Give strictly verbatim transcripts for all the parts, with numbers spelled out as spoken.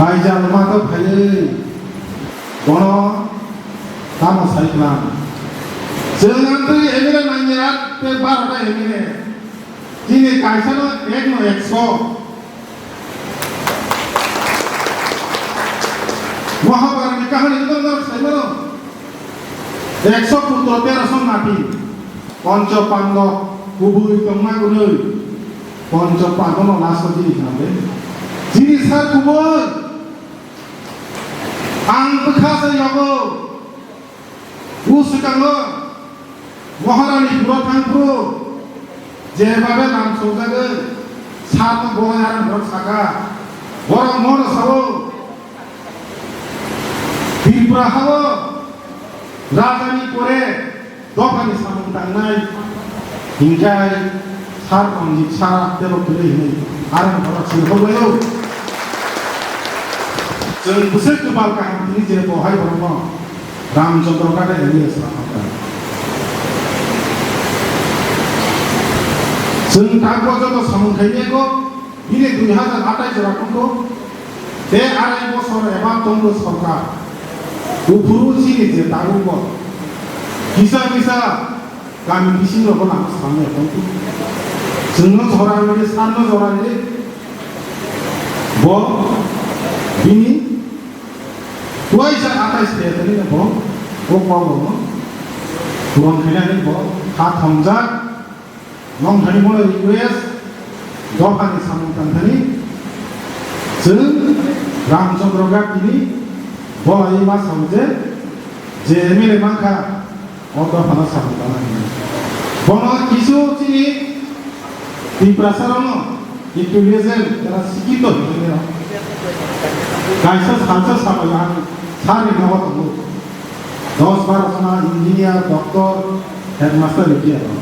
Raijak mata phaiwi bono tamo sai klang. Chwng amtwi M L A nangya tei barota M L A. Chini kaisano ek no ekso. Mahabharatni kahani wngkha norok sai mano. Ekso putro terosho nati. Poncho Pandab kubui tongma gwnwi. Poncho Pandabno last o chini khnade. Chini sar kubui. Ang bwkha se yogo. O swkango Maharani puro thangphuru jebabe lam sojagwi sakno bolai arang borok saka. Borok mono sao Tripura hao rajani pore dophani samung tangnai hinkhe sar Ranjit sara tebo kwrwi hinwi arang borok swi hokbaio. Chwng bwswk kwbal kaham tini je bo hai borokno Ramchandra Gada M L A swnamkha. Chwng tak bo joto samung khainai go bini dui hazar atai jora tongo. Tei arai bosor eba tongo sorkar. Uphuru chini je tabuk bo kisa kisa Kami bisingo bo lama samya tongkhu. Chwngno jora rwdi, sarno jora rwdi. Bo bini uaisa atai se tani bo, bo kok rokno puron khainani bo ha thongjak. Nong thani bono request, dophani samung tangthani. Chwng Ramchandra Ghatini bolai ma sao je, je M L A mankha, O dophano samung tangna hwnwi. Bono kisu chini Tiprasa rokno intelligent, jara sikito hinwi rok. Kaisa salsa sabai ang sari nogo tongo. Dos baro jona engineer, doctor, headmaster, retire rok.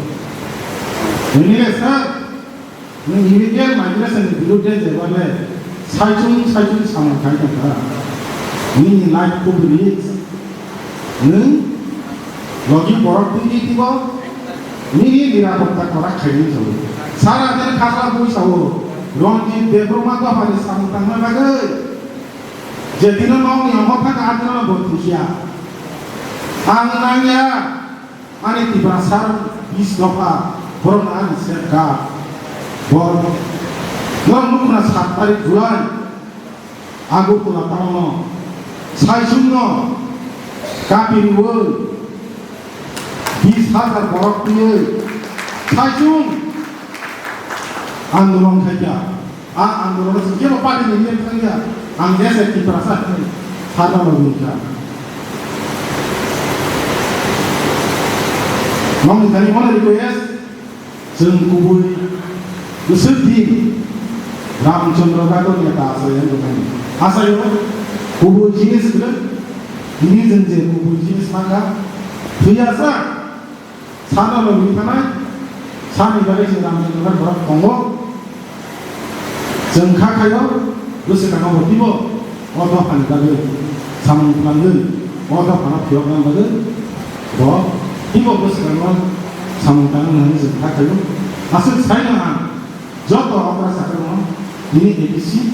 Hinwi le sir, Nwng illegal migration ni birudde jeba le saichung saichung samung khai tongkha. Nini life kubui risk. Nwng logi borok twi twi twibo nini nirapotta korak khaini sao. Sara din khakla bui sao. Ranjit Debbarma dophani samung tangna bagwi je dino nokni omo thangkha a dino bo thwiya. Ang nangya. Ani Tiprasa bis dopha, borokno ani safeguard. Bor-, norok nukna sat tarik July, Agartala town-o, saichungno kapi rwui, bis hajar borok twiwi, saichung andolon khaikha. A andolon se kebo party ni name thangya, ang jese Tiprasa hwnwi sarna logi kha. Nokni thani mano request, chwng kubui bwswk di Ramchandra Ghato neta asai ang rwmani. Asai o kubui jinis kwrwng, tini chwng je kubui jinis mankha, thwiya sa. Sano lobwi thanai, sani bagwi se Ramchandra borok tongo. Chwng kha khaio, bwswkang bo twibo, o dophani bagwi samung twlangwi, o dophano phiyokna bagwi bo twibo bwswkango samung tangwi hwnwi chwng kha khaio. Aswk saino ang joto okra sakarno nini A D C